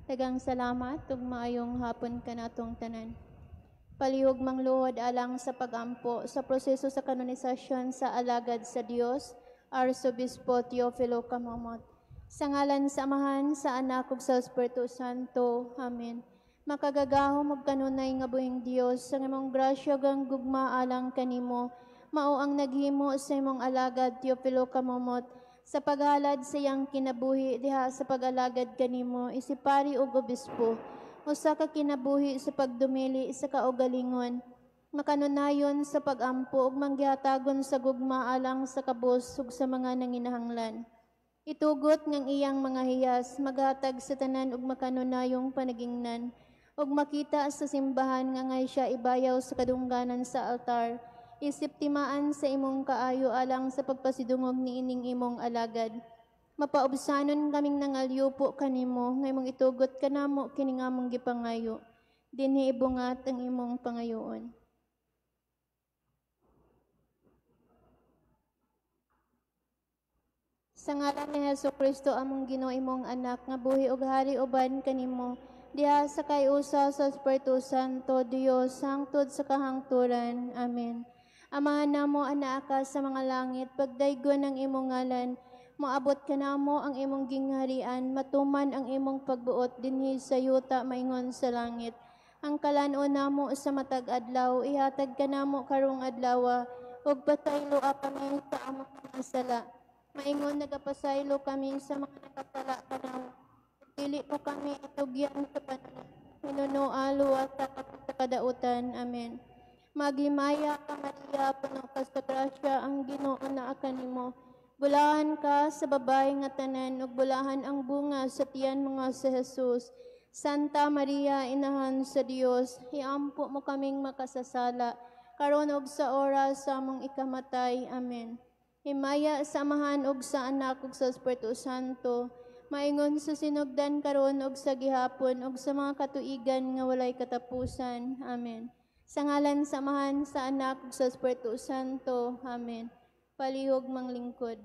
Daghang salamat ug maayong hapon kanatong tanan. Palihog mangluhod alang sa pagampo sa proseso sa kanonisasyon sa alagad sa Dios, Arsobispo Teofilo Camomot. Sa ngalan sa Amahan, sa Anak ug sa Espiritu Santo. Amen. Makagagahom ug kanunay nga buhing Dios, sa imong grasya ug ang gugma alang kanimo, mao ang naghimo sa imong alagad Teofilo Camomot sa paghalad sa iyang kinabuhi diha sa pag-alagad kanimo isip pari ug obispo, usa ka kinabuhi sa pagdumili sa kaugalingon, makanunayon sa pagampo ug manggihatagon sa gugma alang sa kabos ug sa mga nanginahanglan. Itugot ngang iyang mga hiyas maghatag sa tanan og makanunayong panagingnan ug makita sa simbahan nga ngay siya ibayaw sa kadungganan sa altar, isip timaan sa imong kaayo alang sa pagpasidungog niining imong alagad. Mapaubsanon kaming nangalyupo kanimo nga imong itugot kanamo kini nga among gipangayo. Dinhi ibungat ang imong pangayoon. Sa ngalan ni Hesus Kristo among Ginoo, imong anak nga buhi ug hari uban kanimo diha sa kay-usa sa Espiritu Santo, Dios hangtod sa kahangturan. Amen. Amahan namo anaa ka sa mga langit, pagdaygon ang imong ngalan, moabot kanamo ang imong gingharian, matuman ang imong pagbuot dinhi sa yuta maingon sa langit. Ang kalan-on namo sa matag adlaw ihatag kanamo karong adlaw, ug pasayloa kami sa among mga sala, maingon nagapasaylo kami sa mga nakasala kanamo. Dili mo kami itugyan sa pananakit, hinunoa luwasa kami sa kadautan. Amen. Maghimaya ka, Maria, puno ka sa grasya, ang Ginoo naa kanimo. Bulahan ka sa babae nga tanan, ug bulahan ang bunga sa tiyan mga si Jesus. Santa Maria, inahan sa Dios, hiampo mo kaming makasasala, karon ug sa oras sa among ikamatay. Amen. Himaya sa Amahan ug sa Anak ug sa Espiritu Santo, maingon sa sinugdan karon ug sa gihapon ug sa mga katuigan nga walay katapusan. Amen. Sa ngalan sa Amahan, sa Anak ug sa Espiritu Santo. Amen. Palihog manglingkod.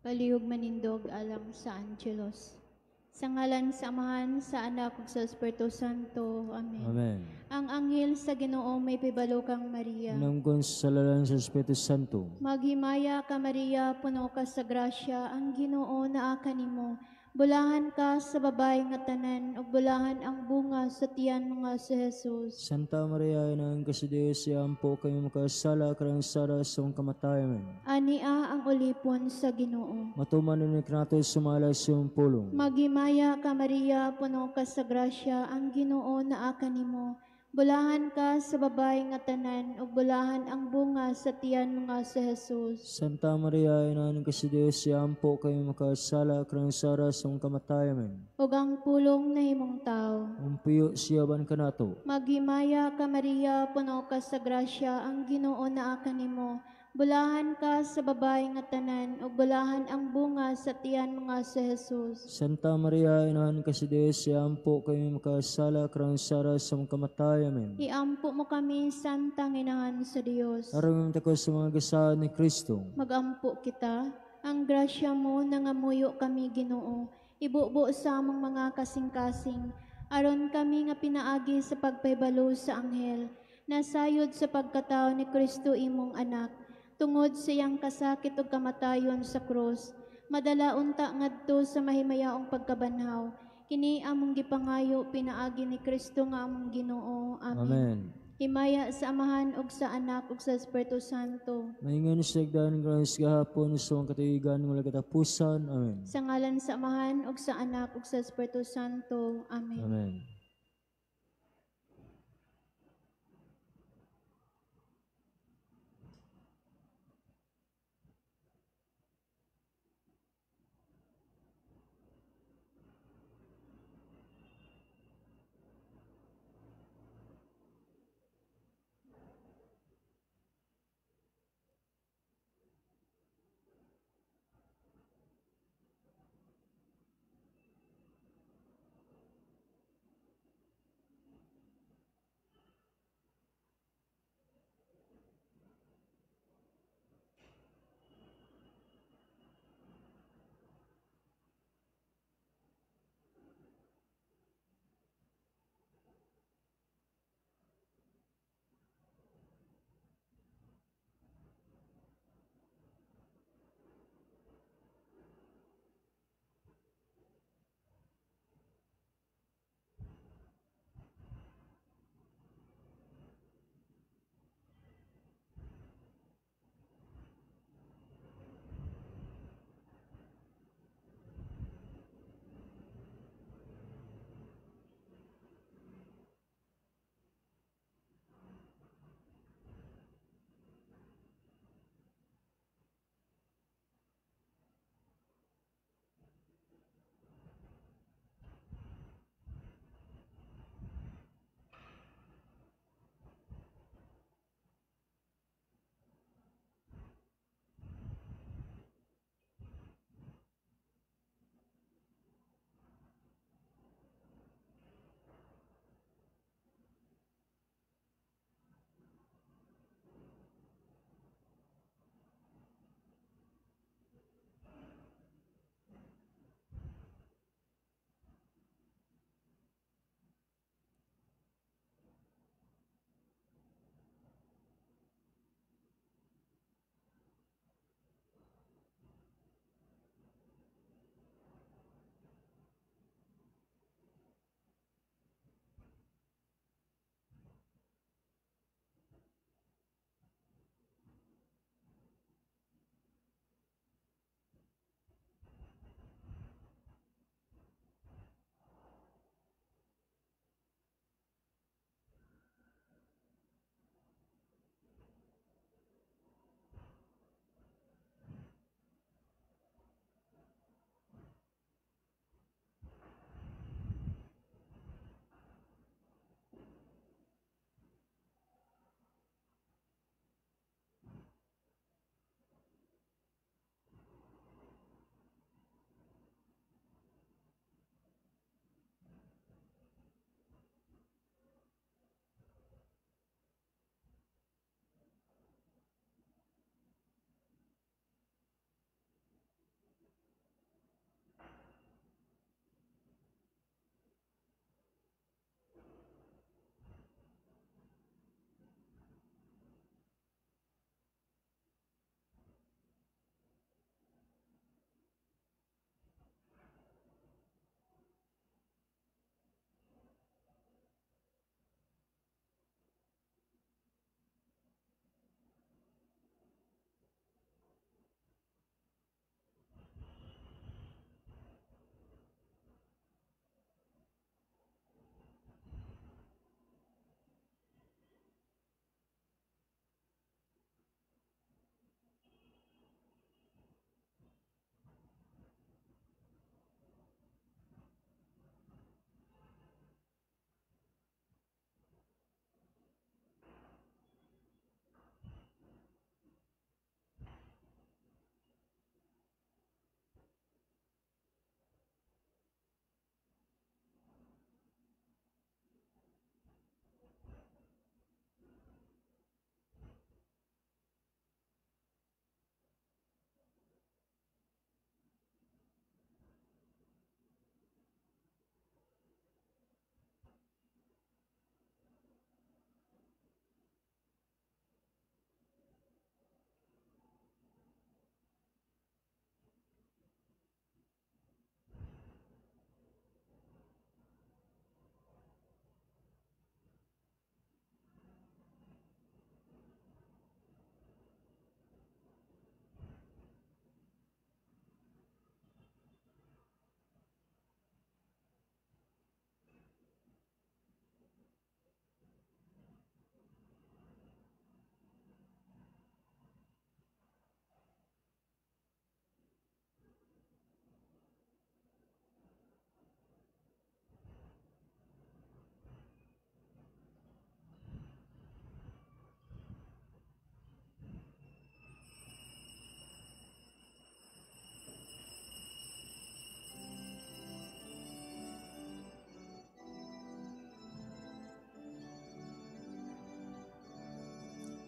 Palihog manindog alang sa Angelus. Sa ngalan sa Amahan, sa Anak ug sa Espiritu Santo. Amen. Amen. Ang anghel sa Ginoo may pibalo kang Maria. Namgon sa salalan sa Espiritu Santo. Maghimaya ka, Maria, puno ka sa grasya, ang Ginoo naa kanimo. Bulahan ka sa babae nga tanan, ug bulahan ang bunga sa tiyan mo nga si Jesus. Santa Maria, Inahan ka sa Diyos, iampo kami makasala, karang sara sa among kamatayon. Amen. Ania ang ulipon sa Ginoo. Matuman ni kanato sumala sa iyong pulong. Maghimaya ka, Maria, puno ka sa grasya, ang Ginoo naa kanimo. Bulahan ka sa babae nga tanan, ug bulahan ang bunga sa tiyan mo nga si Jesus. Santa Maria, Inahan ka sa Diyos, iampo kami makasala, karang sara sa among kamatayon. Amen. Ug ang pulong nahimong tao. Umpiyo siya ban kanato. Maghimaya ka, Maria, puno ka sa grasya, ang Ginoo naa kanimo. Bulahan ka sa babae nga tanan, ug bulahan ang bunga sa tiyan mo nga si Jesus. Santa Maria, Inahan ka sa Diyos, iampo kami makasala, karang sara sa among kamatayon. Amen. Iampo mo kami, Santang Inahan sa Dios. Aron ko sa mga gasahan ni Kristo. Magampo kita, ang grasya mo nangamuyo kami, Ginoo. Ibubo sa among mga kasing-kasing, aron kami nga pinaagi sa pagpahibalo sa anghel, nasayod sa pagkatao ni Kristo imong anak, tungod sa iyang kasakit ug kamatayon sa krus, madala unta ngadto sa mahimayaong pagkabanhaw. Kini among gipangayo pinaagi ni Kristo nga among Ginoo. Amen. Amen. Himaya sa Amahan ug sa Anak ug sa Espiritu Santo. Maingon sa igdan grace gahapon sa mga katuigan wala katapusan. Amen. Sa ngalan sa Amahan ug sa Anak ug sa Espiritu Santo. Amen. Amen.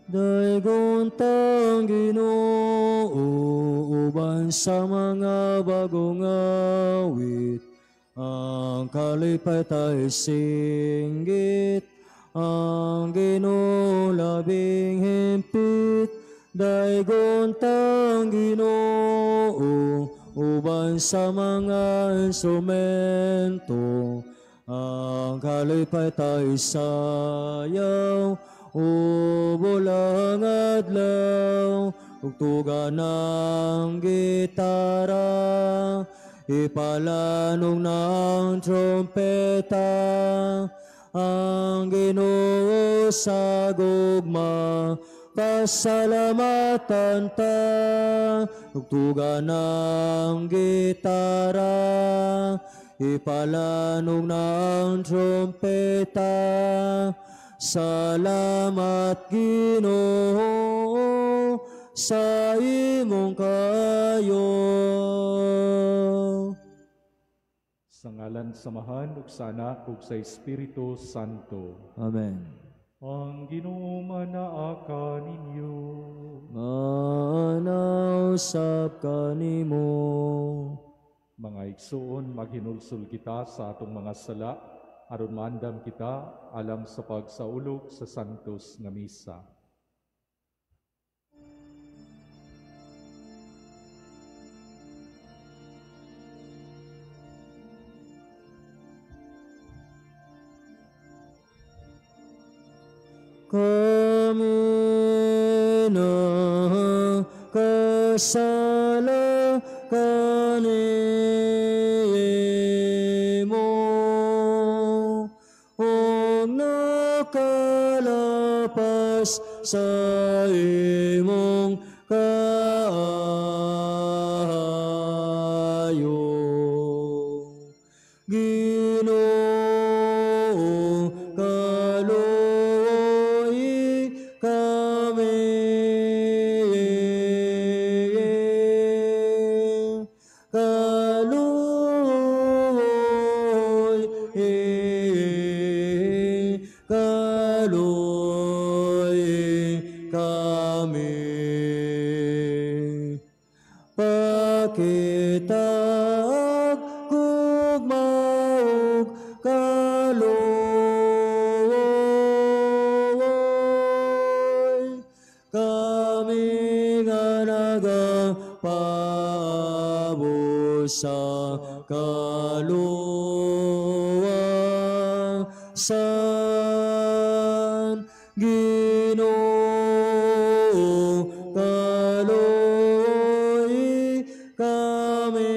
Daygon tang Ginoo uban sa mga bagong awit, ang kalipay tayo singgit, ang Ginoo labing himpit. Daygon tang Ginoo uban sa mga instrumento, ang kalipay tayo sayaw, ubulang adlaw, tugtugan ng gitara, ipalanong ng trompeta, ang Ginoo sa gugma, pasalamatan ta, tugtugan ng gitara, ipalanong ng trompeta. Salamat Ginoo sa imong kayo. Sa ngalan sa Amahan ug sa Anak ug sa Espiritu Santo. Amen. Ang Ginoo manaa kaninyo. Manausap kanimo. Mga igsoon, maghinulsol kita sa atong mga sala aron maandam kita alang sa pagsaulog sa Santos nga Misa. Kami na kasala kanimo, o nakalapas sa imong kaayo. Ginoo, kaluoy kami. Kaluoy, kaluoy kami. Pakitag gugma ug kaluoy, kami nga nagapabot sa kaluwasan. Ginoo, kaluoy kami.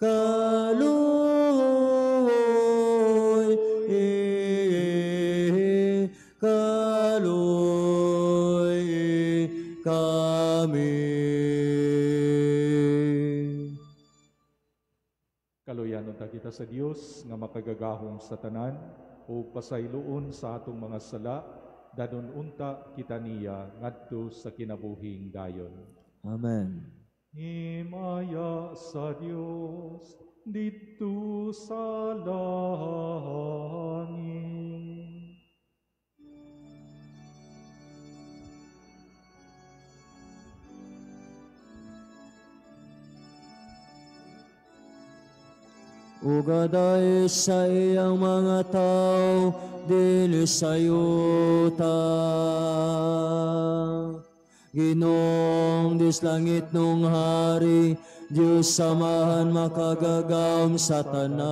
Kaluoy, kaluoy kami. Kaluyan unta kita sa Dios nga makagagahom sa tanan ug pasayloon sa atong mga sala, dadon unta kita niya ngadto sa kinabuhing dayon. Amen. Himaya sa Dios didto sa langit. Ugaday sa iyang mga tao dili sa yuta. Ginoong Diyos langit nung hari, Diyos samahan makagagahom sa tanan.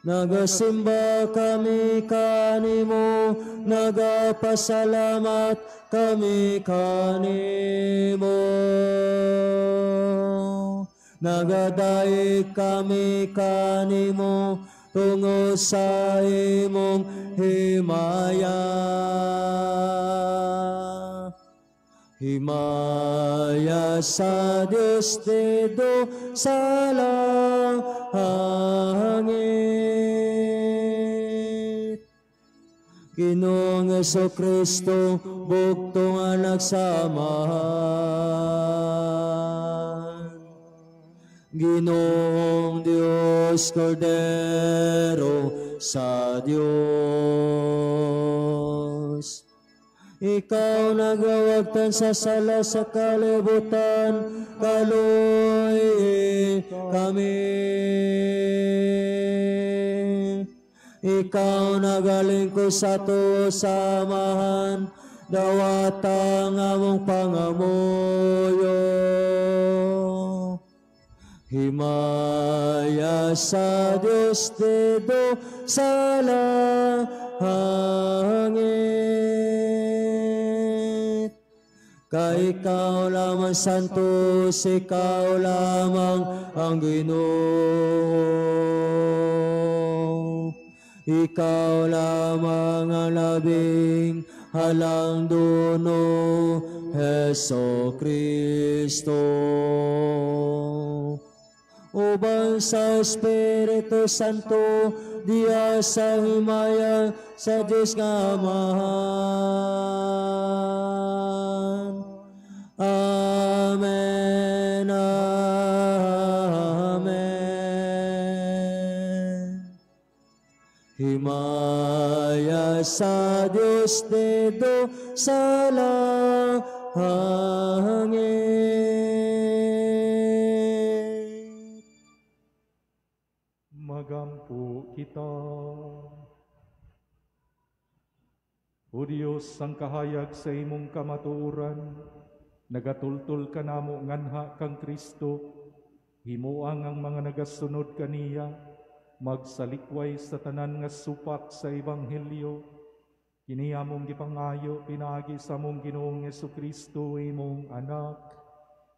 Nagasimba kami kanimo, nagapasalamat kami kanimo. Nagadaig kami kanimo tungod sa imong himaya. Himaya sa Dios didto sa langit. Ginoong Jesucristo, bugtong anak sa Amahan. Ginoong Diyos, Dios, Kordero sa Dios. Ikaw nagawagtan sa sala sa kalibutan, kaluoy kami. Ikaw nagalingkod sa ato samahan, dawata ang among pangamuyo. Himaya sa Dios dedo sa langit. Kay ikaw lamang santos, ikaw lamang ang Ginoo. Ikaw lamang ang labing halang duno, Heso Kristo. Uban sa Espiritu Santo, diya sa himaya sa Diyos nga Amahan. Amen. Amen. Himaya sa Diyos dedo sa langit. Magampo kita. O Dios, ang kahayag sa imong kamatuoran, nagatultol ka namo nganha kang Kristo, himuang ang mga nagasunod kaniya, magsalikway sa tanan nga supak sa Ebanghelyo. Kini among gipangayo pinaagi sa among Ginoong Hesukristo, imong anak,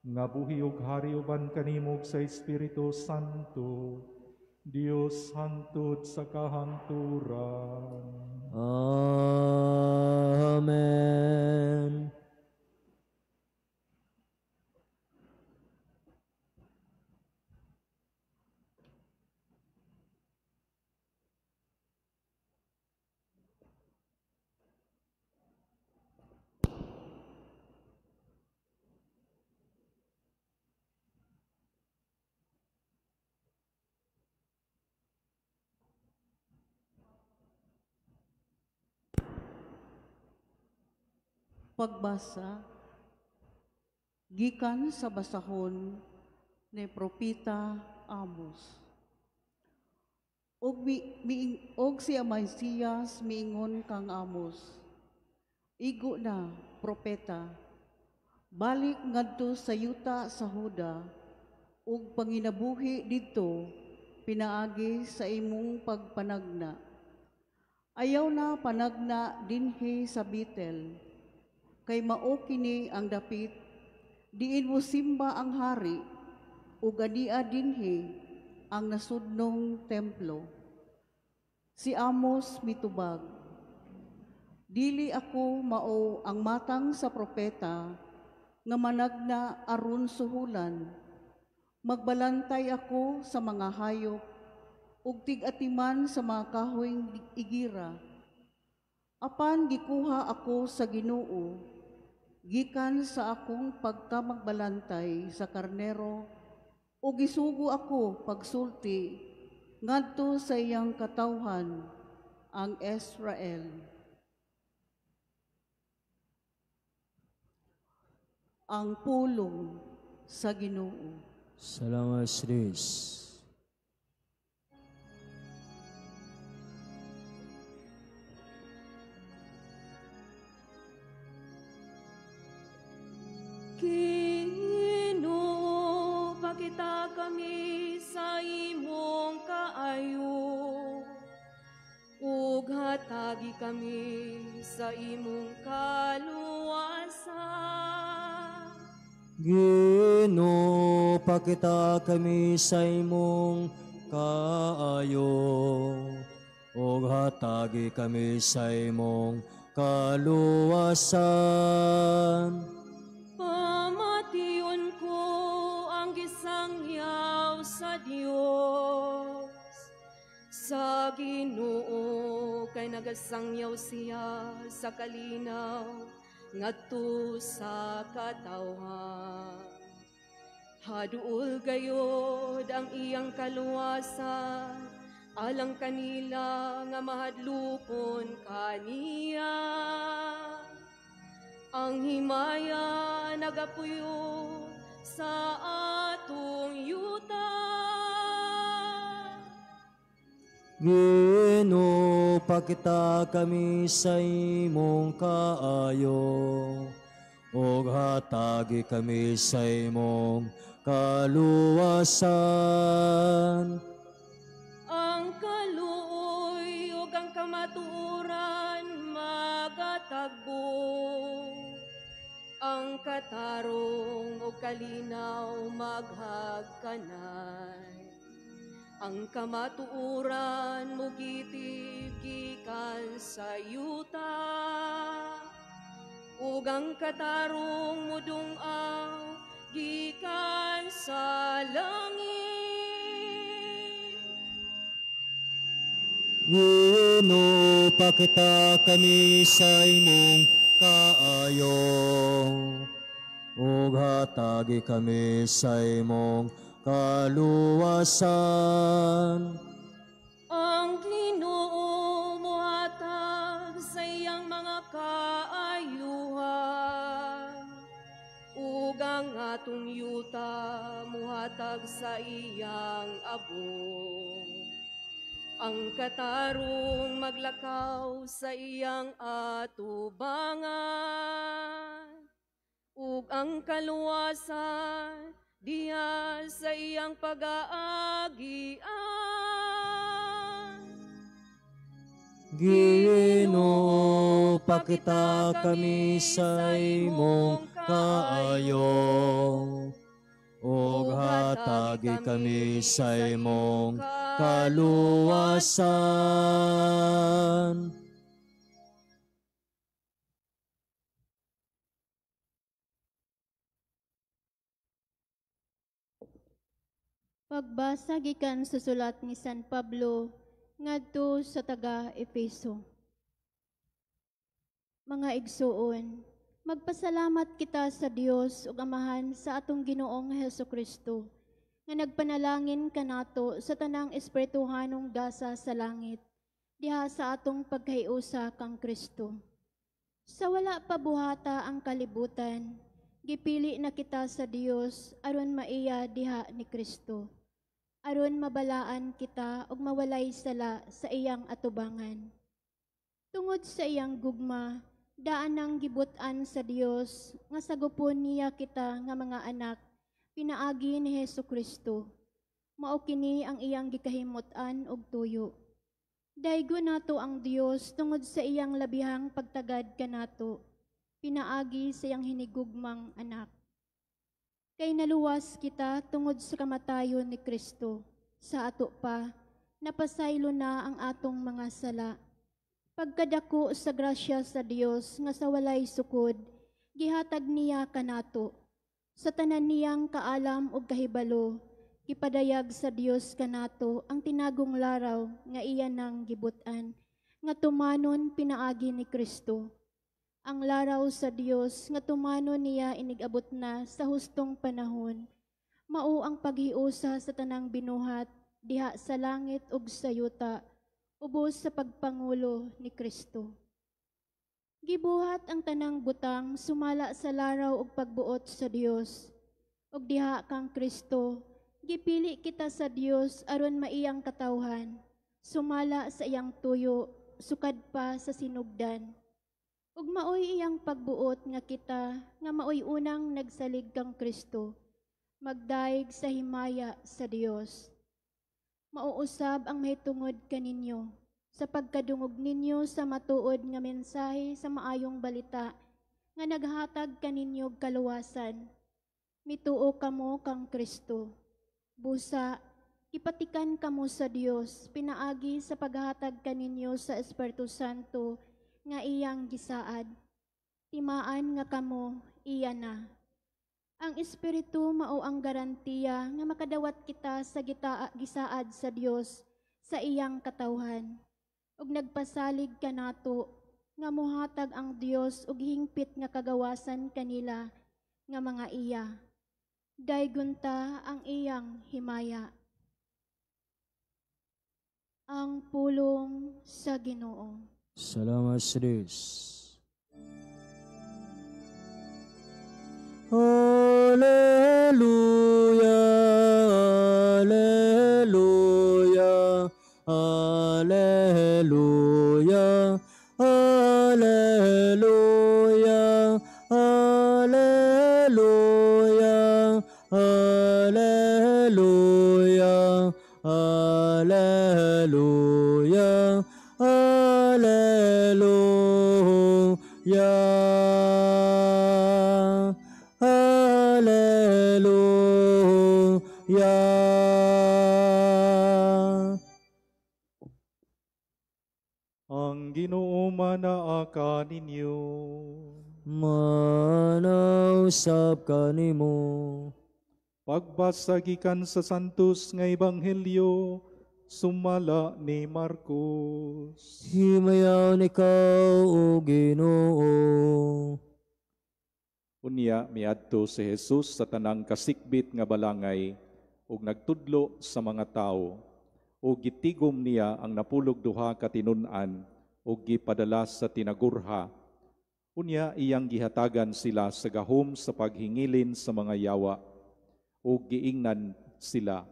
nga buhi ug hari uban kanimo sa Espiritu Santo, Dios hangtod sa kahangturan. Amen. Pagbasa gikan sa basahon ni Propeta Amos. Og si Amasías miingon kang Amos, igo na propeta, balik ngadto sa yuta sa Huda ug panginabuhi didto pinaagi sa imong pagpanagna. Ayaw na panagna dinhi sa Betel, kay mao kini ang dapit, diin mo simba ang hari, ug adia dinhi ang nasudnong templo. Si Amos mitubag, dili ako mao ang matang sa propeta nga managna aron suhulan. Magbalantay ako sa mga hayop ug tig-atiman sa mga kahoy igira. Apan gikuha ako sa Ginoo gikan sa akong pagkamagbalantay sa karnero, o gisugo ako pagsulti ngadto sa iyang katawhan, ang Israel. Ang pulong sa Ginoo. Salamat sa Diyos. Ginoo, pakita kami sa imong kaayo, ug hatagi kami sa imong kaluwasan. Ginoo, pakita kami sa imong kaayo, ug hatagi kami sa imong kaluwasan. Pamation ko ang gisangyaw sa Dios, sa Ginoo, kay nagasangyaw siya sa kalinaw ngadto sa katawhan. Haduol gayod ang iyang kaluwasan, alang kanila nga mahadlukon kaniya. Ang himaya nagapuyo sa atong yuta. Ginoo, pakita kami sa imong kaayo, ug hatagi kami sa imong kaluwasan. Ang kaluoy ug ang kamatuoran magatagbo. Ang katarong ug kalinaw maghagkanay. Ang kamatuoran mugitib gikan sa yuta, ug ang katarong mudung-aw gikan sa langit. Ginoo, pakita kami sa imong kaayo, ug hatagi kami sa imong kaluwasan. Ang Ginoo mohatag sa iyang mga kaayuhan, ug ang atong yuta mohatag sa iyang abong. Ang katarong maglakaw sa iyang atubangan, ug ang kaluwasan diha sa iyang pag-aagian. Ginoo, pakita kami sa imong kaayo, ug hatagi kami sa imong kaluwasan. Pagbasa gikan sa sulat ni San Pablo ngadto sa taga Efeso. Mga igsuon, magpasalamat kita sa Dios ug Amahan sa atong Ginoong Hesukristo nga nagpanalangin kanato sa tanang espirituhanong gasa sa langit diha sa atong pagkahiusa kang Kristo. Sa wala pa buhata ang kalibutan, gipili na kita sa Dios aron maiya diha ni Kristo, aron mabalaan kita ug mawalay sala sa iyang atubangan. Tungod sa iyang gugma, daan ang gibut-an sa Dios nga sagupon niya kita nga mga anak pinaagi ni Hesukristo. Mao kini ang iyang gikahimut-an og tuyo. Daygo nato ang Dios tungod sa iyang labihang pagtagad kanato, pinaagi sa iyang hinigugmang anak. Kay naluwas kita tungod sa kamatayon ni Kristo. Sa ato pa, napasaylo na ang atong mga sala. Pagkadako sa grasya sa Dios nga sa walay sukod, gihatag niya kanato. Sa tanan niyang kaalam ug kahibalo, gipadayag sa Dios kanato ang tinagong laraw nga iya nang gibut-an, nga tumanon pinaagi ni Kristo. Ang laraw sa Dios nga tumanon niya inigabot na sa hustong panahon. Mao ang paghiusa sa tanang binuhat diha sa langit ug sa yuta, ubos sa pagpangulo ni Kristo. Gibuhat ang tanang butang sumala sa laraw ug pagbuot sa Dios. Ug diha kang Kristo, gipili kita sa Dios aron maiyang katawhan, sumala sa iyang tuyo, sukad pa sa sinugdan. Ug maoy iyang pagbuot nga kita nga maoy unang nagsalig kang Kristo, magdaig sa himaya sa Dios. Mauusab ang mahitungod kaninyo sa pagkadungog ninyo sa matuod nga mensahe sa maayong balita nga naghatag kaninyo og kaluwasan. Mituo kamo kang Kristo. Busa, ipatikan kamo sa Dios pinaagi sa paghatag kaninyo sa Espiritu Santo nga iyang gisaad. Timaan nga kamo, iya na. Ang Espiritu mao ang garantiya nga makadawat kita sa gisaad sa Dios sa iyang katawhan. Ug nagpasalig kanato nga mohatag ang Dios og hingpit nga kagawasan kanila nga mga iya. Daygon ta ang iyang himaya. Ang pulong sa Ginoo. Salamat sa Diyos. Alleluia, alleluia, alleluia, alleluia, alleluia, alleluia, alleluia, alleluia, alleluia. Ang Ginoo manaa kaninyo. Manausap kanimo. Pagbasa gikan sa Santos nga Ebanghelyo sumala ni Marcos. Himayaon ikaw, o Ginoo. Unya miadto si Jesus sa tanang kasikbit nga balangay ug nagtudlo sa mga tawo, ug gitigom niya ang 12 ka tinun-an ug gipadala sa tinagurha. Unya iyang gihatagan sila sa gahom sa paghingilin sa mga yawa, ug giingnan sila,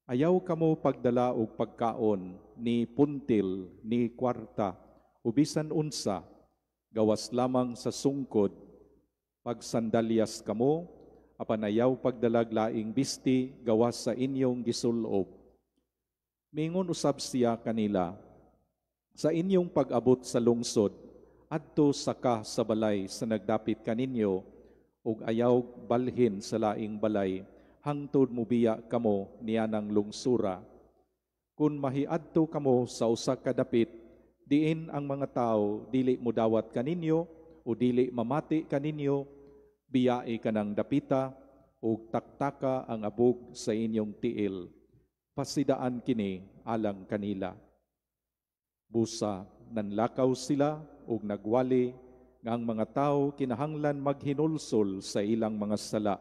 ayaw kamo pagdala og pagkaon, ni puntil, ni kwarta, o bisan unsa, gawas lamang sa sungkod. Pagsandalyas kamo, apan ayaw pagdalag laing bisti, gawas sa inyong gisulob. Mingon usab siya kanila, sa inyong pag-abot sa lungsod, adto saka sa balay sa nagdapit kaninyo, ug ayaw balhin sa laing balay, hangtod mubiya kamo niyanang lungsura. Kun mahiadto kamo sa usa ka dapit, diin ang mga tao dili mudawat kaninyo o dili mamati kaninyo, biyai kanang dapita ug taktaka ang abog sa inyong tiil. Pasidaan kini alang kanila. Busa nanlakaw sila ug nagwali nga ang mga tao kinahanglan maghinulsol sa ilang mga sala.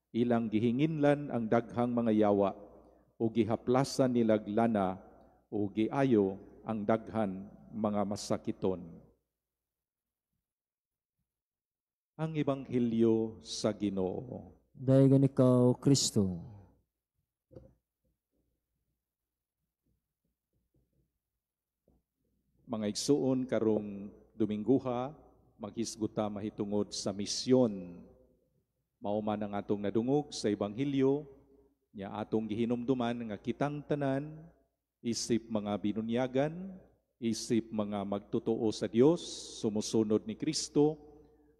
Ilang gihinginlan ang daghang mga yawa o gihaplasan nilag lana o giayo ang daghan mga masakiton. Ang Ebanghelyo sa Ginoo. Dayon ikaw, Kristo. Mga igsuon, karong Domingguha, maghisguta mahitungod sa misyon. Mao man ang atong nadungog sa Ebanghelyo, nya atong gihinumduman nga kitang tanan, isip mga binunyagan, isip mga magtotoo sa Dios, sumusunod ni Kristo,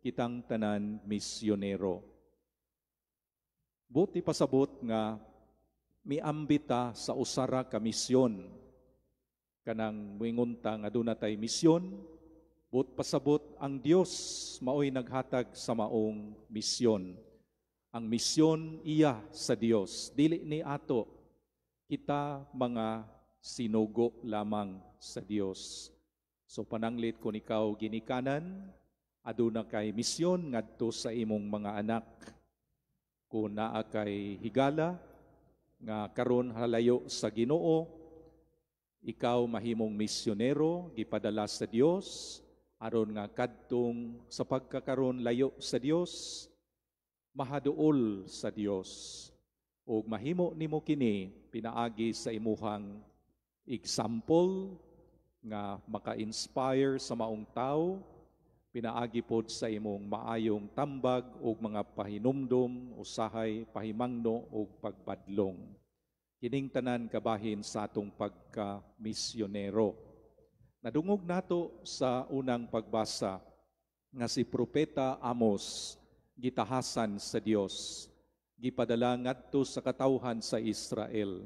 kitang tanan misyonero. Buti pasabot nga miambita sa usara ka misyon. Kanang muingon ta nga aduna tay misyon, but pasabot ang Dios maoy naghatag sa maong misyon. Ang misyon iya sa Dios, dili ni ato. Kita mga sinugo lamang sa Dios. So pananglit kun ikaw ginikanan, aduna kay misyon ngadto sa imong mga anak. Kun naa kay higala nga karon halayo sa Ginoo, ikaw mahimong misyonero gipadala sa Dios aron nga kadtong sa pagkakaron layo sa Dios, mahaduol sa Dios. Ug mahimo nimo kini pinaagi sa imuhang example nga maka-inspire sa maong tawo, pinaagi pod sa imong maayong tambag ug mga pahinumdom, usahay, pahimangno ug pagbadlong. Kining tanan kabahin sa atong pagka-misyonero. Nadungog nato sa unang pagbasa nga si Propeta Amos gitahasan sa Dios, gipadala ngadto sa katawhan sa Israel.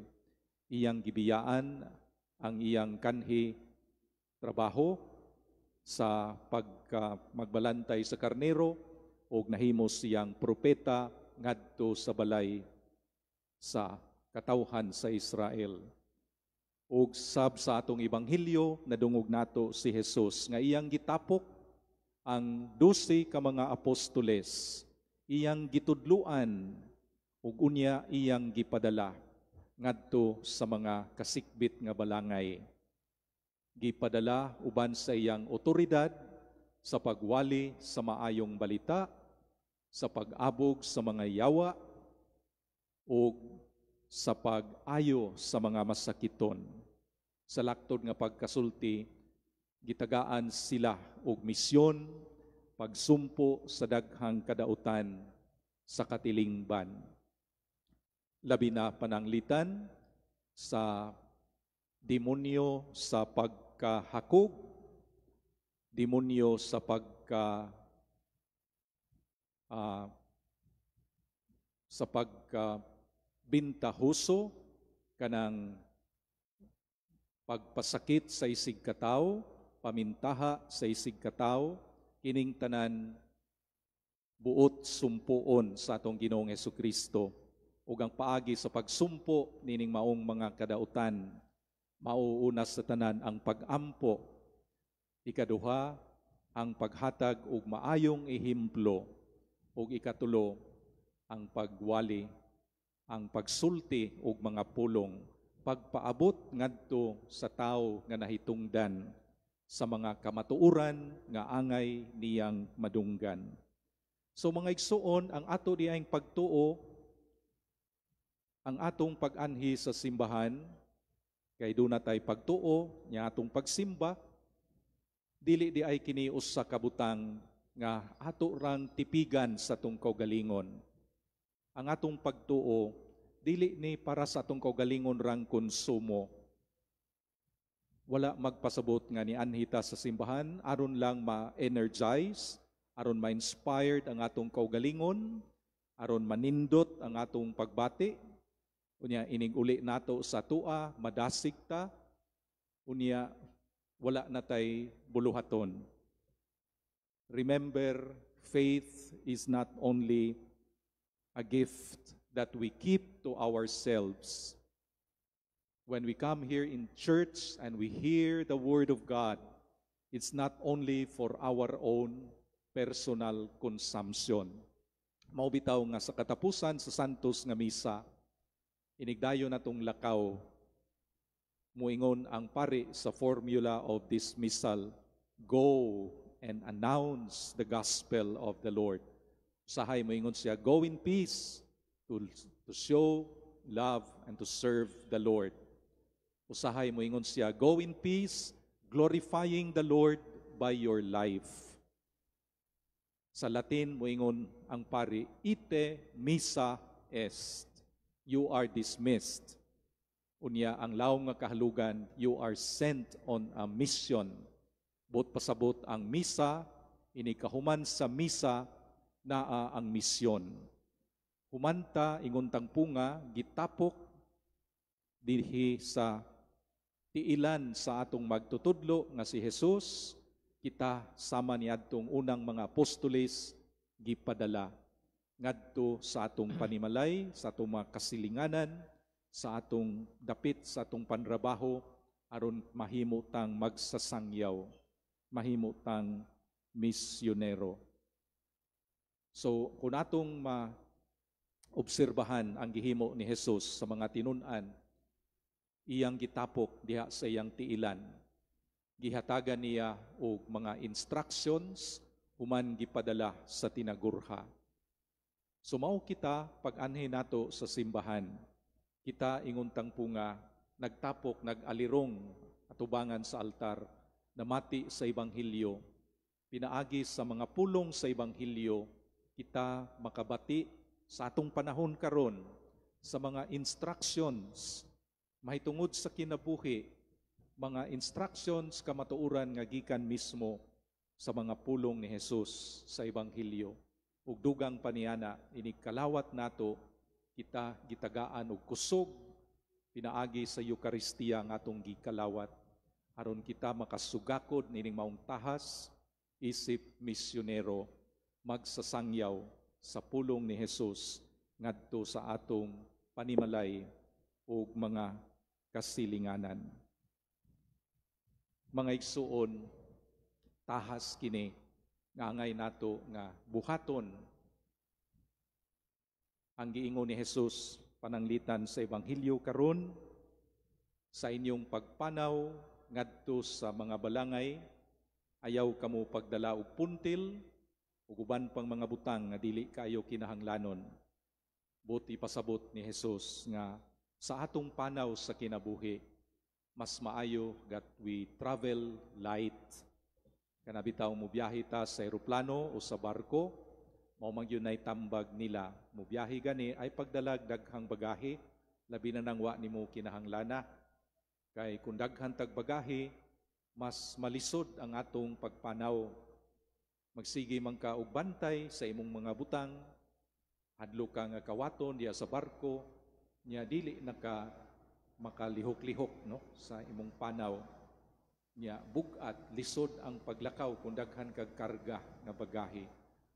Iyang gibiyaan ang iyang kanhi trabaho sa pagka magbalantay sa karnero og nahimo siyang propeta ngadto sa balay sa katawhan sa Israel. Og sab sa atong ebanghelyo nadungog nato si Jesus nga iyang gitapok ang 12 ka mga apostoles, iyang gitudluan Ug unya iyang gipadala ngadto sa mga kasikbit nga balangay. Gipadala uban sa iyang otoridad sa pagwali sa maayong balita, sa pag-abog sa mga yawa, ug sa pag-ayo sa mga masakiton. Sa laktod nga pagkasulti, gitagaan sila og misyon, pagsumpo sa daghang kadautan sa katilingban. Labi na pananglitan sa demonyo sa pagkahakog, demonyo sa pagka bintahuso, kanang pagpasakit sa isig katawo, pamintaha sa isig katawo, kining tanan buot sumpuon sa atong Ginoong Hesukristo. Ug ang paagi sa pagsumpo nining maong mga kadautan, mauuna sa tanan ang pag-ampo, ikaduha ang paghatag og maayong ehemplo, ug ikatulo ang pagwali, ang pagsulti og mga pulong, pagpaabot ngadto sa tawo nga nahitungdan sa mga kamatuoran nga angay niyang madunggan. So mga igsuon, ang ato diyang pagtuo, ang atong pag-anhi sa simbahan, kay duna tay pagtuo nya atong pagsimba, dili di ay kini usa ka butang nga ato rang tipigan sa atong kaugalingon. Ang atong pagtuo dili ni para sa atong kaugalingon rang konsumo. Wala magpasabot nga nianhi ta sa simbahan aron lang ma-energize, aron ma-inspired ang atong kaugalingon, aron manindot ang atong pagbati. Unya inig uli nato sa tua, madasig ta, unya wala na tay buluhaton. Remember, faith is not only a gift that we keep to ourselves. When we come here in church and we hear the word of God, it's not only for our own personal consumption. Mao bitaw nga sa katapusan sa Santos nga Misa, inigdayon natong lakaw, muingon ang pari sa formula of dismissal, "Go and announce the gospel of the Lord." Usahay moingon siya, "Go in peace to show love and to serve the Lord." Usahay moingon siya, "Go in peace, glorifying the Lord by your life." Sa Latin, moingon ang pari, "Ite missa est." You are dismissed. Unya, ang lawom nga kahalugan, you are sent on a mission. Buot pasabot ang misa, inikahuman sa misa, naa ang misyon. Humanta, ingon tang punga, gitapok dinhi sa tiilan sa atong magtutudlo nga si Jesus, kita sama niadtong unang mga apostoles gipadala ngadto sa atong panimalay, sa atong mga kasilinganan, sa atong dapit, sa atong panrabaho, aron mahimo tang magsasangyaw, mahimo tang misyonero. So, kung atong ma-obserbahan ang gihimo ni Jesus sa mga tinun-an, iyang gitapok diha sa iyang tiilan. Gihatagan niya og mga instructions, human gipadala sa tinagurha. So mao kita pag-anhi nato sa simbahan. Kita ingon tang punga nagtapok, nag-alirong atubangan sa altar, namati sa ebanghelyo. Pinaagi sa mga pulong sa ebanghelyo, kita makabati sa atong panahon karon sa mga instructions mahitungod sa kinabuhi, mga instructions kamatuoran nga gikan mismo sa mga pulong ni Jesus sa ebanghelyo. Ug dugang paniana, inig kalawat nato, kita gitagaan og kusog pinaagi sa Eukaristiya nga atong gikalawat aron kita makasugakod nining maong tahas isip misyonero, magsasangyaw sa pulong ni Jesus ngadto sa atong panimalay ug mga kasilinganan. Mga igsuon, tahas kini nga angay nato nga buhaton. Ang giingon ni Jesus pananglitan sa Ebanghelyo karon, sa inyong pagpanaw ngadto sa mga balangay, ayaw kamo pagdala og puntil ug uban pang mga butang nga dili kaayo kinahanglanon. Buot ipasabot ni Jesus nga sa atong panaw sa kinabuhi, mas maayo that we travel light. Kana bitaw mobiyahe ta sa eroplano o sa barko, mao man gyud nay tambag nila. Mobiyahe gani ay pagdalag daghang bagahe, labi na nang wa nimo kinahanglana. Kay kung daghan tag bagahe, mas malisod ang atong pagpanaw. Magsige man ka og bantay sa imong mga butang, hadlo ka nga kawaton diya sa barko, nya dili na ka makalihok-lihok, no, sa imong panaw. Nya bug-at lisod ang paglakaw kung daghan kag karga nga bagahe.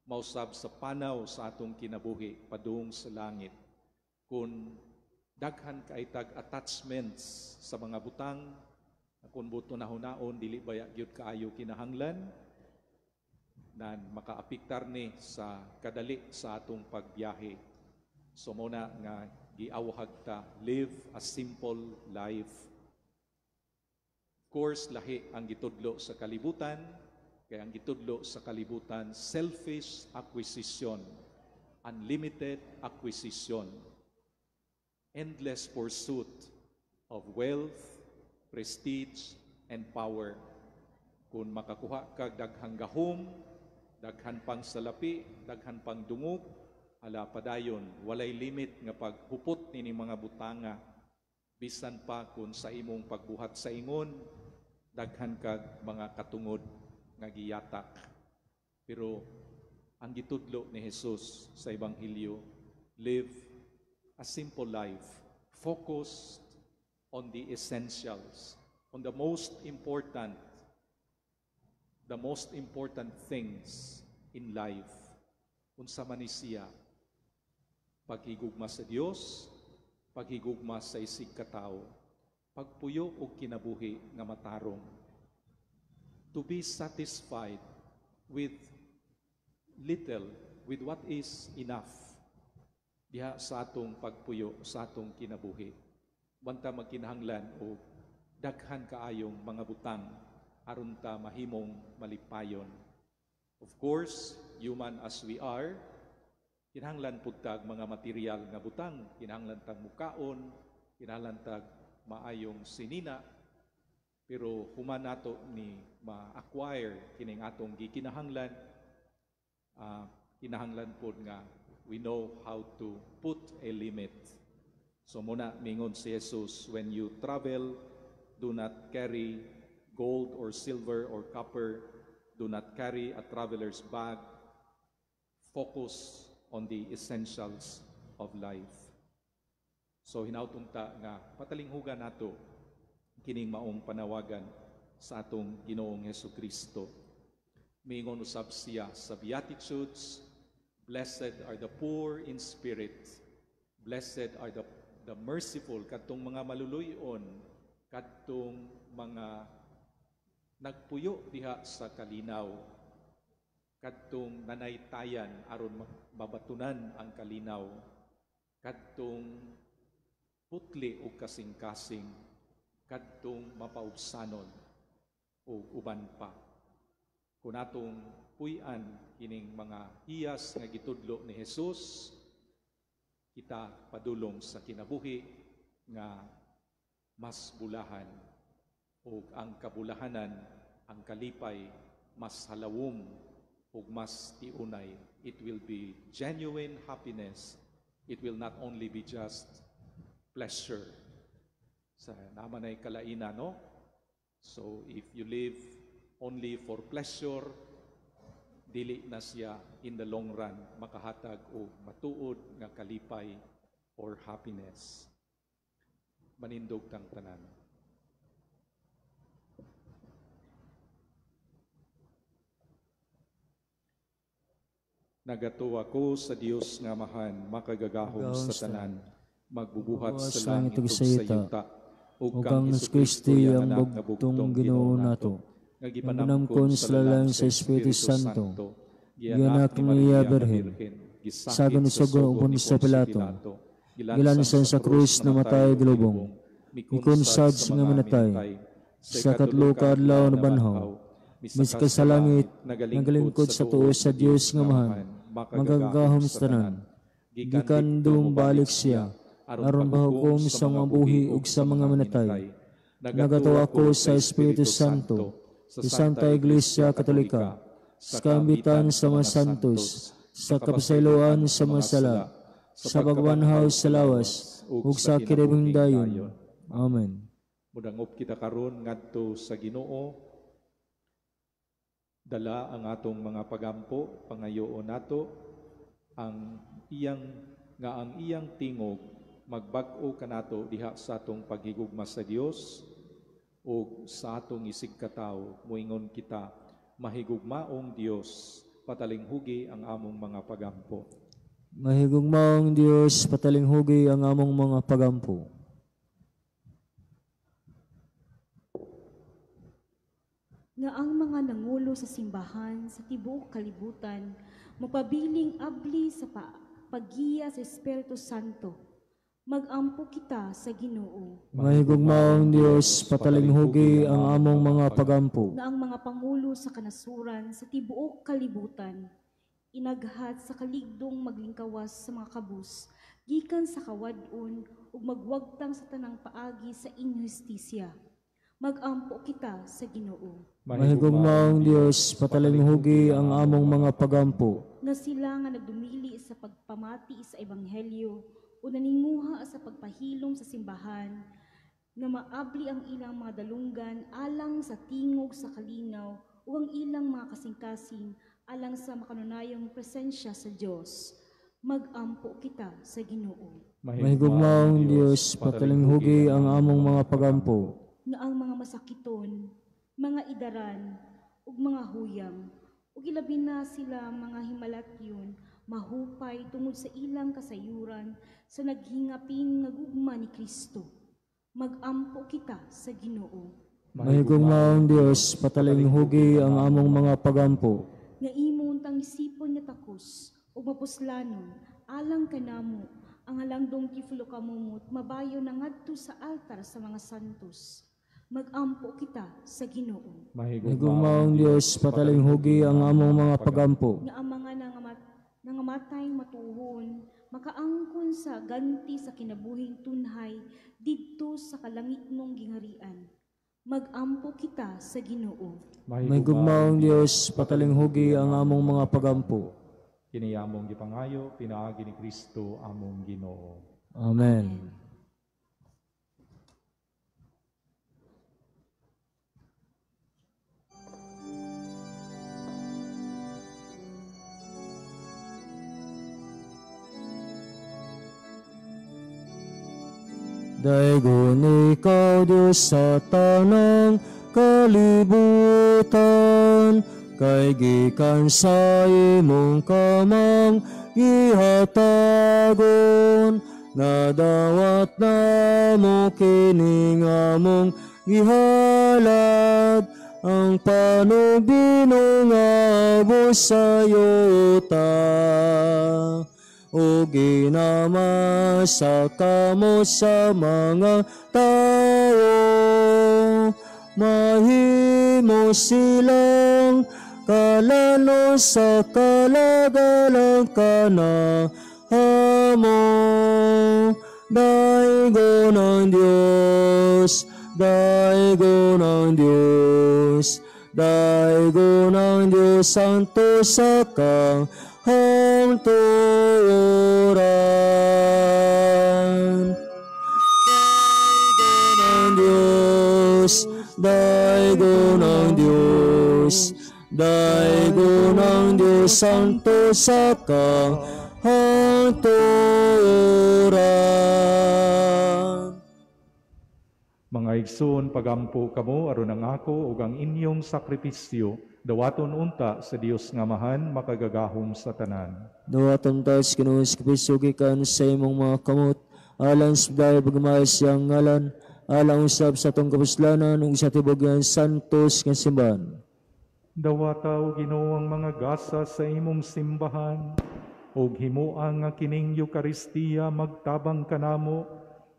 Mausab sa panaw sa atong kinabuhi padung sa langit, kung daghan kay tag attachments sa mga butang, kung buto na hunaon dili baya gyud kaayo kinahanglan, nan makaapektar ni sa kadali sa atong pagbiyahe. So mo na nga giawhag ta, live a simple life. Of course, lahi ang gitudlo sa kalibutan, kay ang gitudlo sa kalibutan, selfish acquisition, unlimited acquisition, endless pursuit of wealth, prestige, and power. Kung makakuha kag daghang gahom, daghan pang salapi, daghan pang dungog, ala padayon, walay limit nga paghupot nini mga butanga. Bisan pa kung sa imong pagbuhat sa ingon, daghan kag mga katungod nga giyatak. Pero ang gitudlo ni Jesus sa Ebanghelyo, live a simple life, focused on the essentials, on the most important things in life. Unsa man ni siya? Paghigugma sa Dios, paghigugma sa isig katawo, pagpuyo og kinabuhi nga matarong. To be satisfied with little, with what is enough diha sa atong pagpuyo, sa atong kinabuhi. Banta magkinahanglan og daghan kaayong mga butang aron ta mahimong malipayon. Of course, human as we are, kinahanglan pud tag mga material nga butang, kinahanglan tag mukaon, kinahanglan tag maayong sinina, pero human nato ni ma-acquire kining atong gikinahanglan, kinahanglan pod nga we know how to put a limit. So muna mingon si Jesus, when you travel, do not carry gold or silver or copper, do not carry a traveler's bag. Focus on the essentials of life. So hinaut unta nga patalinghugan nato kining maong panawagan sa atong Ginoong Hesus Kristo. Miingon usab siya sa Beatitudes, "Blessed are the poor in spirit, blessed are the merciful," kadtong mga maluluyon, kadtong mga nagpuyo diha sa kalinaw, kadtong nanaytayan aron mabatunan ang kalinaw, kadtong putli og kasing-kasing, kadtong mapaubsanon ug uban pa. Kung atong puy-an kining mga hiyas nga gitudlo ni Jesus, kita padulong sa kinabuhi nga mas bulahan ug ang kabulahanan, ang kalipay, mas halawom ug mas tiunay. It will be genuine happiness. It will not only be just pleasure. Sa naman ay kalaina, no? So if you live only for pleasure, dili na siya in the long run makahatag og matuod nga kalipay or happiness. Manindog tang tanan. Nagatuo ako sa Dios nga Amahan, makagagahom sa tanan, magbubuhat sa langit ug sa yuta, ug kang Hesukristo iyang anak nga bugtong Ginoo nato, nga gipanamkon sa lalang sa Espiritu Santo, gianak ni Maria Birhen, Sagon Gisakit sa sugo sugo ni Poncio Poncio Pilato. Pilato. Gilansan Gilansan sa krus, namatay, gilubong. Mikunsad Mikunsad sa nga mga manatay. minatay. Sa katlo ka adlaw nabanhaw. Miska Miska sa sa langit, langit, nagalingkod nagalingkod sa sa tuo tuo sa sa Dios Dios nga nga Amahan, Amahan, magagahom makagagahom sa sa tanan. tanan. Gikan Gikan dum didto balik mobalik siya, siya, aron aron paghukom pahukom sa sa mga mga buhi buhi ug ug sa sa mga mga manatay. minatay. Nagatuo Nagatuo ako ako sa sa Espiritu Espiritu Santo, Santo, sa sa Santa Santa Iglesia Iglesia Katolika, Katolika, sa sa kaambitan kaambitan sa sa mga mga santos, santos, sa sa kapasayloan kapasayloan sa sa mga mga sala, sala, sa sa pagbanhaw pagkabanhaw sa sa lawas, lawas, ug ug sa sa kinabuhing kinabuhing dayon. dayon. Amen. Mudangop kita karon ngadto sa Ginoo. Dala ang atong mga pagampo, pangayoon nato ang iyang nga ang iyang tingog magbag-o kanato diha sa atong paghigugma sa Dios ug sa atong isigkatawo. Moingon kita, mahigugmaong Dios, patalinghugi ang among mga pagampo. Mahigugmaong Dios, patalinghugi ang among mga pagampo. Nga ang mga nangulo sa simbahan sa tibuok kalibutan mapabiling abli sa paggiya sa Espiritu Santo. Magampo kita sa Ginoo. Mahigugmaong Dios, patalinghugi ang among mga pagampo. Na ang mga pangulo sa kanasuran sa tibuok kalibutan inaghat sa kaligdong maglingkawas sa mga kabus gikan sa kawad-on ug magwagtang sa tanang paagi sa inhustisya. Magampo kita sa Ginoo. Mahigugmaong Dios, patalinghugi ang among mga pagampo. Nga sila nga nagdumili sa pagpamati sa ebanghelyo o naninguha sa pagpahilom sa simbahan, nga maabli ang ilang mga dalunggan alang sa tingog sa kalinaw o ang ilang mga kasing-kasing alang sa makanunayong presensya sa Dios. Magampo kita sa Ginoo. Mahigugmaong Dios, patalinghugi ang among mga pagampo. Nga ang mga masakiton, mga idaran, ug mga huyang, ug ilabi na sila mga himalatyon, mahupay tungod sa ilang kasayuran sa naghingapin nga gugma ni Kristo. Magampo kita sa Ginoo. Mahigugmaong Dios, patalinghugi ang among mga pagampo. Nga imong tangisipon nga takos ug mapuslanon alang kanamo ang halangdong tiflo kamumot mabayo na ngadto sa altar sa mga santos. Magampo kita sa Ginoo. Mahigugmaong Dios, patalinghugi ang among mga pagampo. Nga ang mga nangamatay matuhon makaangkon sa ganti sa kinabuhing tunhay didto sa kalangitnong gingharian. Magampo kita sa Ginoo. Mahigugmaong Dios, patalinghugi ang among mga pagampo. Kini among gipangayo pinaagi ni Kristo among Ginoo. Amen. Daygon ikaw, Diyos, sa tanang kalibutan, kay gikan sa imong kamang gihatagon, nadawat namo kining among gihalad, ang panubinong abos sa yuta. O ginama sa kamo sa mga tao, mahimo silang kalano sa kalagalang kanahamo. Daigo ng Diyos, daigo ng Diyos, daigo ng Diyos, santo sa kahangturan. Daigo ng Diyos, daigo ng Diyos, daigo ng Diyos, santo sa kahangturan. Mga igsoon, pagampo kamo aron ang ako ug ang inyong sakripisyo dawaton unta sa Dios nga Amahan makagagahom sa tanan. Dawaton ta sa Ginoo sa Kristo gikan sa imong mga kamot, alang sa dahil pagmahal siyang ngalan, alang usab sa atong kapuslanan ug sa tibuok nga santos nga simbahan. Dawata o Ginoo ang mga gasa sa imong simbahan Ug himoa nga kining Eukaristiya magtabang kanamo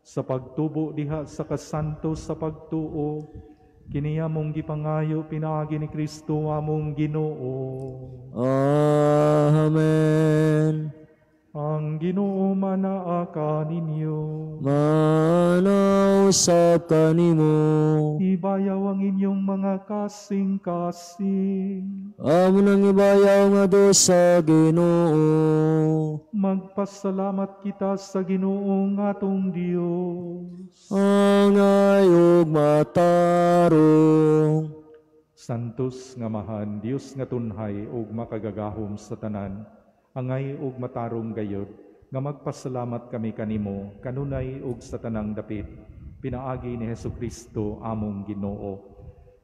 sa pagtubo diha sa kasanto sa pagtuo. Kini among gipangayo pinaagi ni Kristo among Ginoo. Amen. Ang Ginoo manaa kaninyo. Manausap kanimo. Ibayaw ang inyong mga kasing-kasing. Amo nang ibayaw nga do sa Ginoo. Magpasalamat kita sa Ginoo nga atong Dios. Angay ug matarong. Santos nga Amahan, Dios nga tunhay ug makagagahom sa tanan, angay ug matarong gayod, nga magpasalamat kami kanimo kanunay ug sa tanang dapit, pinaagi ni Hesukristo among Ginoo.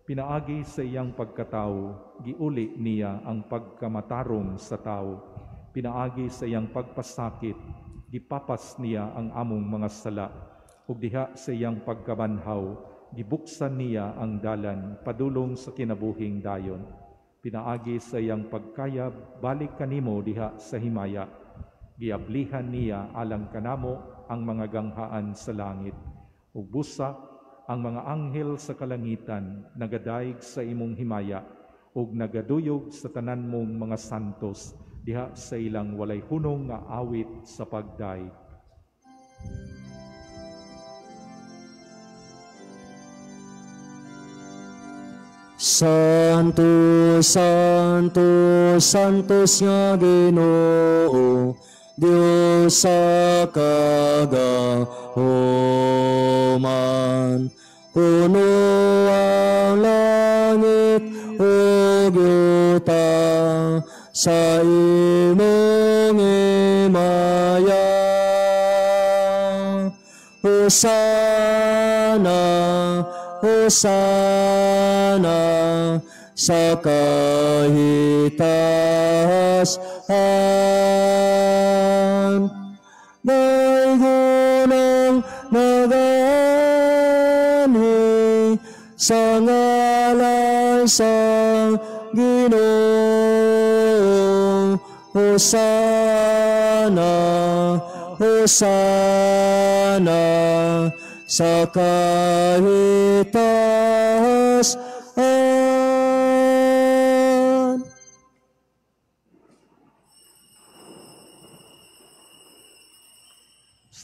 Pinaagi sa iyang pagkatao, giuli niya ang pagkamatarong sa tao. Pinaagi sa iyang pagpasakit, gipapas niya ang among mga sala. Ug diha sa iyang pagkabanhaw, gibuksan niya ang dalan padulong sa kinabuhing dayon. Pinaagi sa iyang pagkayab, balik kanimo diha sa himaya. Giablihan niya alang kanamo ang mga ganghaan sa langit. Ug busa ang mga anghel sa kalangitan nagadaig sa imong himaya ug nagaduyog sa tanan mong mga santos diha sa ilang walay hunong nga awit sa pagdaig. Santo, Santo, Santos nga Ginoo, Dios sa kagahoman. Puno ang langit ug yuta sa imong himaya. Hosana, Hosana sa kahitasan. Daygonang naganhi sa ngalan sa Ginoo. Hosana, Hosana sa kahitasan.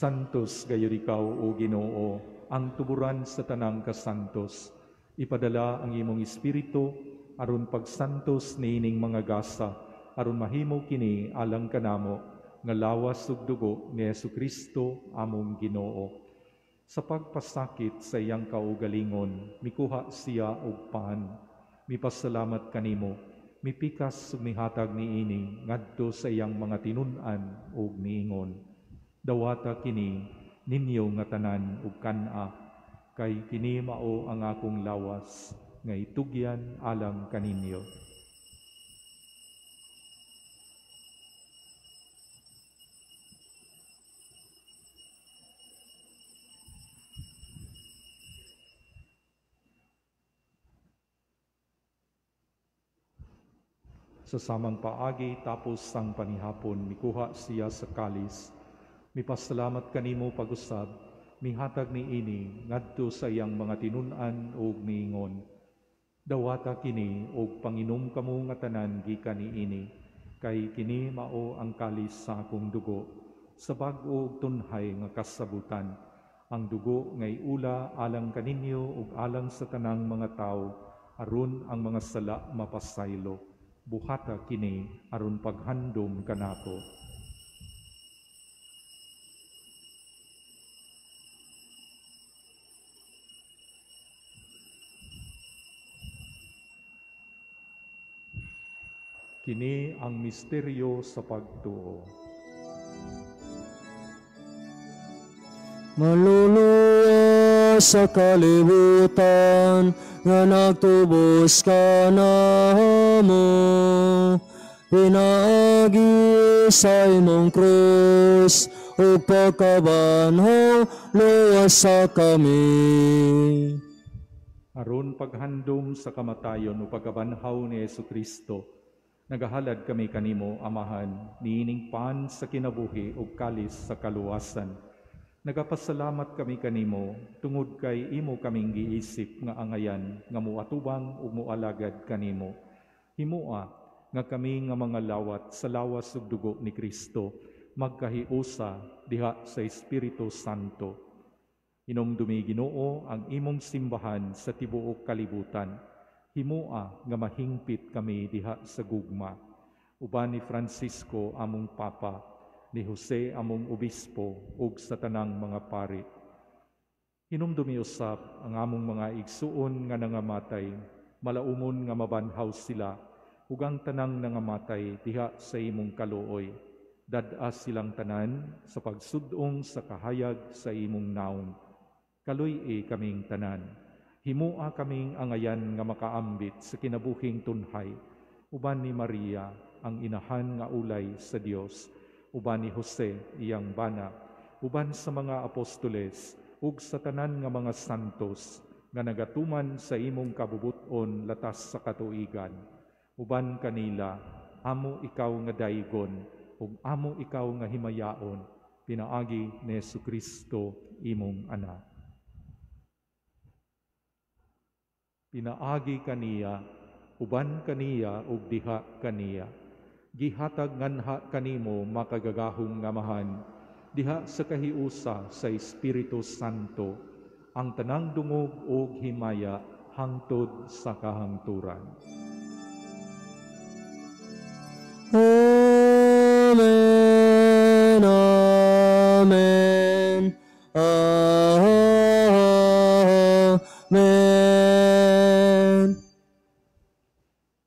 Santos gayud ikaw, o Ginoo, ang tuburan sa tanang kasantos. Ipadala ang imong espiritu aron pagsantos niining mga gasa, aron mahimo kini alang kanamo nga lawas ug dugo ni Hesukristo among Ginoo. Sa pagpasakit sa iyang kaugalingon, mikuha siya og pan, mipasalamat kanimo, mipikas ug mihatag niini ngadto sa iyang mga tinun-an ug niingon. Dawata kini ninyo nga tanan ug kan-a, kay kini mao ang akong lawas nga itugyan alang kaninyo. Sa samang paagi tapos sang panihapon, mikuha siya sa kalis. Mipasalamat kanimo pag-usab, mihatag niini ngadto sa iyang mga tinun-an ug niingon. Dawata kini og panginom kamo nga tanan gikan niini, kay kini mao ang kalis sa akong dugo, sa bag-o ug tunhay nga kasabutan. Ang dugo ngay ula alang kaninyo ug alang sa tanang mga tawo, aron ang mga sala mapasaylo. Buhata kini aron paghandom kanato. Kini ang misteryo sa pagtuo. Maluluwa sa kalibutan nga nagtubos ka namo, pinaagi sa imong krus ug pagkabanhaw luwas sa kami. Aron paghandom sa kamatayon o pagkabanhaw ni Hesukristo, Nagahalad kami kanimo, Amahan, niining pan sa kinabuhi ug kalis sa kaluwasan. Nagapasalamat kami kanimo tungod kay imo kaming giisip nga angayan nga moatubang ug moalagad kanimo. Himoa nga kami nga mga lawat sa lawas ug dugo ni Kristo magkahiusa diha sa Espiritu Santo. Hinumdumi, Ginoo, ang imong simbahan sa tibuok kalibutan. Himoa nga mahingpit kami diha sa gugma. Uban ni Francisco among Papa, ni Jose among Obispo, ug sa tanang mga pari. Hinumdumi usab ang among mga igsuon nga nangamatay, malaumon nga mabanhaw sila, ug ang tanang nangamatay diha sa imong kaluoy. Dad-a silang tanan sa pagsud-ong sa kahayag sa imong naong. Kaluy-i kaming tanan. Himua kaming angayan nga makaambit sa kinabuhing tunhay. Uban ni Maria, ang inahan nga ulay sa Dios, uban ni Jose, iyang bana, uban sa mga apostoles, ug sa tanan nga mga santos, nga nagatuman sa imong kabubuton latas sa katuigan. Uban kanila, amo ikaw nga daygon, ug amo ikaw nga himayaon, pinaagi ni Jesucristo imong anak. Pinaagi kaniya, uban kaniya ug diha kaniya. Gihatag nganha kanimo makagagahom nga Amahan, diha sa kahiusa sa Espiritu Santo, ang tanang dungog ug himaya hangtod sa kahangturan. Amen. Amen. Amen.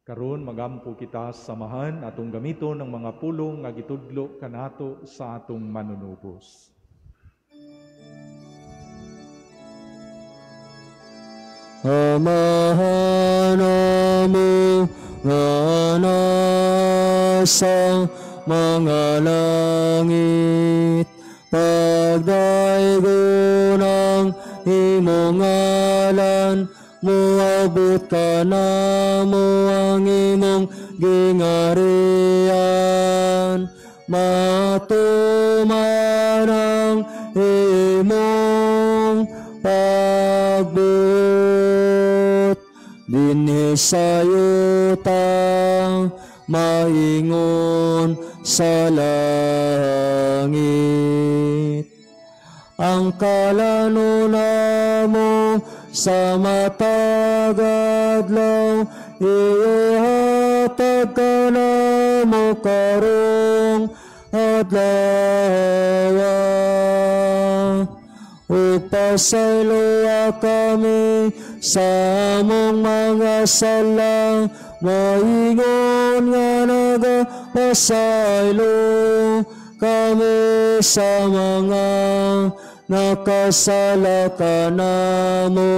Karon magampo kita samahan atong gamiton ang mga pulong nga gitudlo kanato sa atong manunubos. Amahan amo nga nasa mga langit, pagdaygon ang imong ngalan, muabot ka namo ang imong gingarian, matuman ang imong pagbuot dinhi sa yuta, maingon sa langit. Ang kalano namo sa matag adlaw, ihatag ka namo karong adlaw. Ug pasayloa kami sa among mga sala, maingon nga nagapasaylo kami sa mga nakasala kanamo.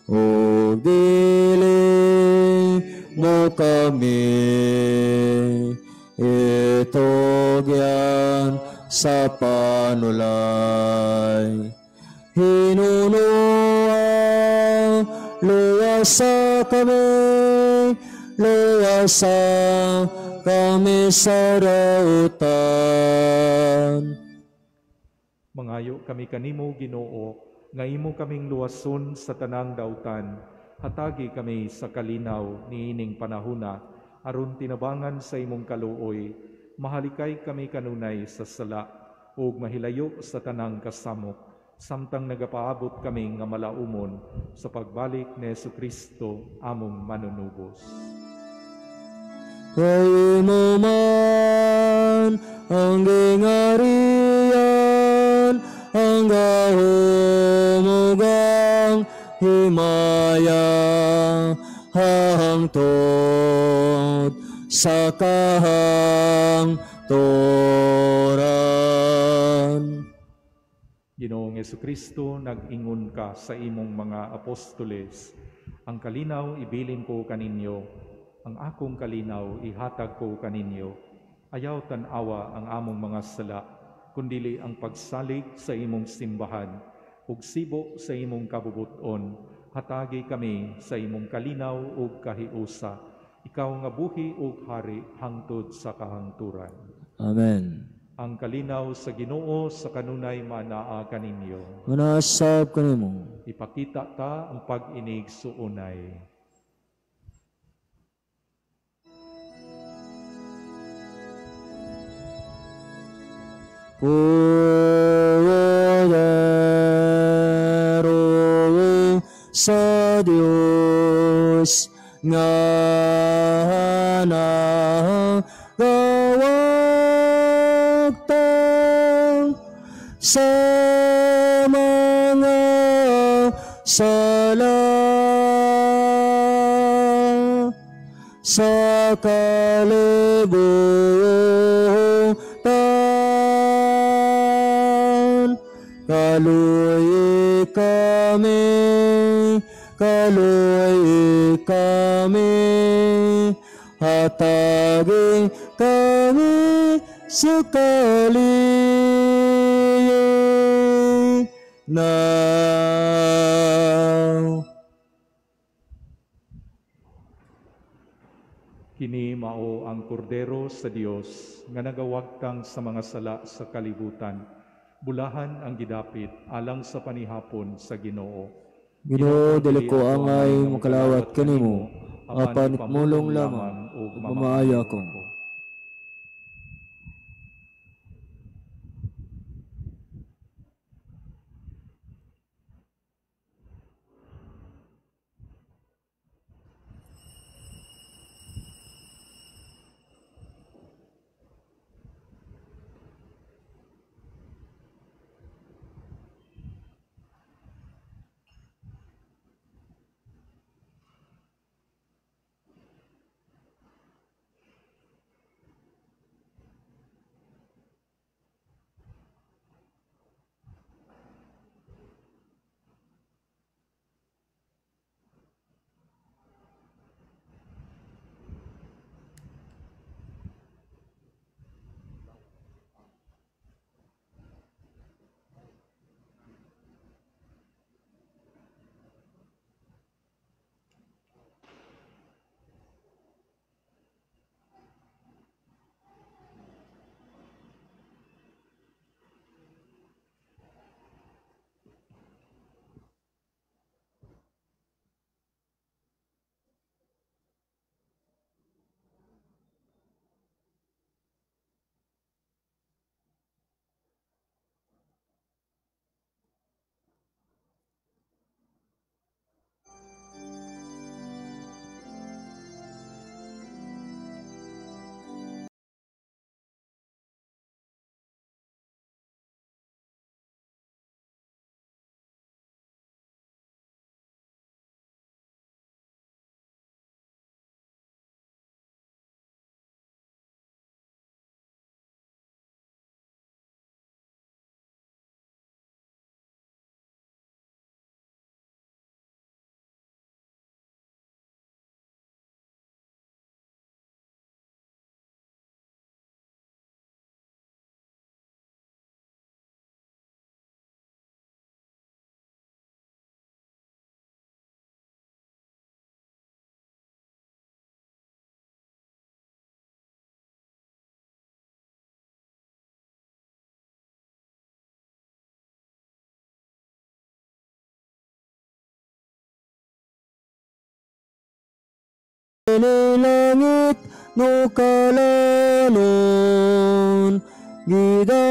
O dili mo kami itugyan sa panulay. Hinunoa, luwasa kami, luwasa kami sa rautan. Mangayo kami kanimo, Ginoo, nga imo kaming luwason sa tanang dautan. Hatagi kami sa kalinaw niining panahuna, aron tinabangan sa imong kaluoy. Mahalikay kami kanunay sa sala, ug mahilayo sa tanang kasamok, samtang nagapaabot kami nga malaumon sa pagbalik ni Jesucristo among manunubos. Kay imo man ang gingarian, ang gahom ug ang himaya, hangtod sa kahangturan. Ginoong Jesucristo, nag-ingon ka sa imong mga apostoles, ang kalinaw ibilin ko kaninyo, ang akong kalinaw ihatag ko kaninyo. Ayaw tan-awa ang among mga sala, kundili ang pagsalig sa imong simbahan, ug sibo sa imong kabubuton. Hatagi kami sa imong kalinaw ug kahiusa, Ikaw nga buhi ug hari hangtod sa kahangturan. Amen. Ang kalinaw sa Ginoo sa kanunay manaa kaninyo. Manasab kanimo. Ipakita ta ang pag-inig suunay. Puro sa Dios nga nagawagtang sa mga sala sa kalibutan. Kaluoy kami, kaluoy kami, hatagi kami sa kalinaw. Kini mao ang kordero sa Dios nga nagawagtang sa mga sala sa kalibutan. Bulahan ang gidapit alang sa panihapon sa Ginoo. Ginoo, dili ko angay makalawat kanimo, apan mulong lamang ug mamaayo ako. Langit no kalanon gida.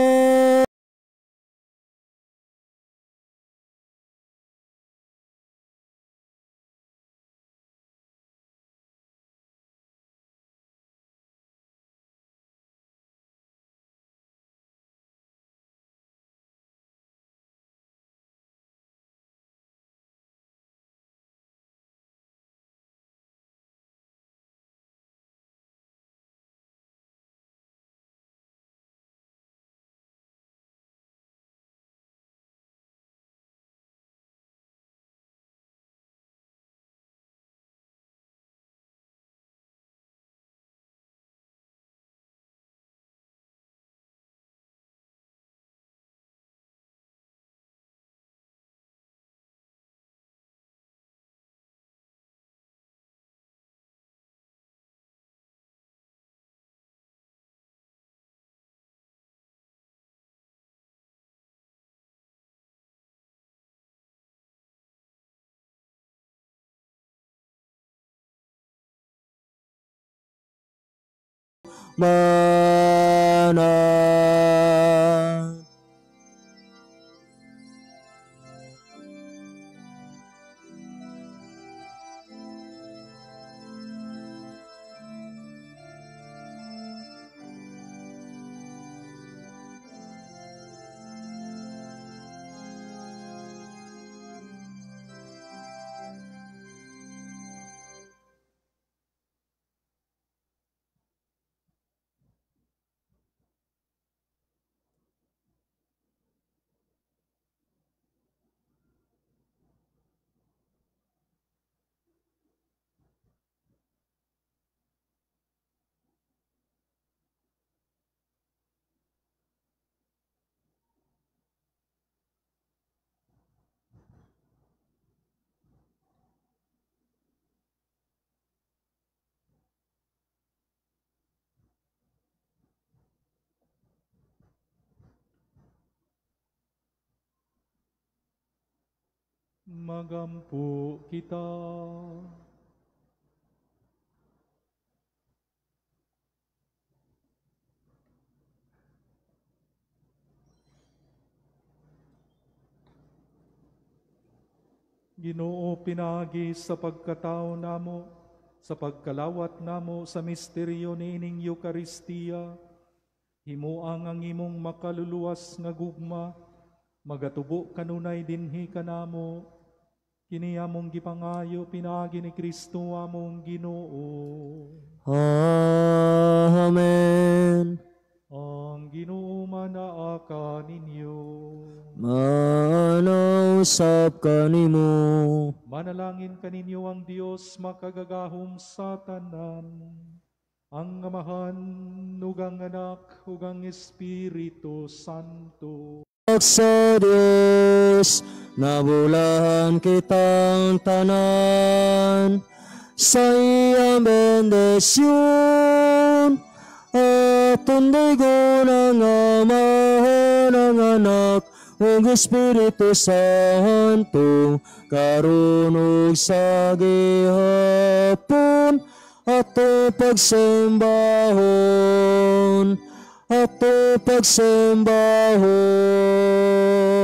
Magampo kita. Ginoo, pinaagi sa pagkatao namo, sa pagkalawat namo sa misteryo niining Eukaristiya, himuang ang imong makaluluwas nga gugma, magatubo kanunay dinhi kanamo, kini among gipangayo pinaagi ni Kristo among Ginoo. Amen. Ang Ginoo manaa kaninyo. Manausap kanimo. Manalangin kaninyo ang Dios makagagahom sa tanan, ang Amahan ug ang Anak ug ang Espiritu Santo. Sa Dios nabulahan kitang tanan sa iyang bendisyon aton daygon ang Amahan, ang Anak ug Espiritu Santo, karon ug sa gihapon ato pagsimbahon, ato pagsimbahon.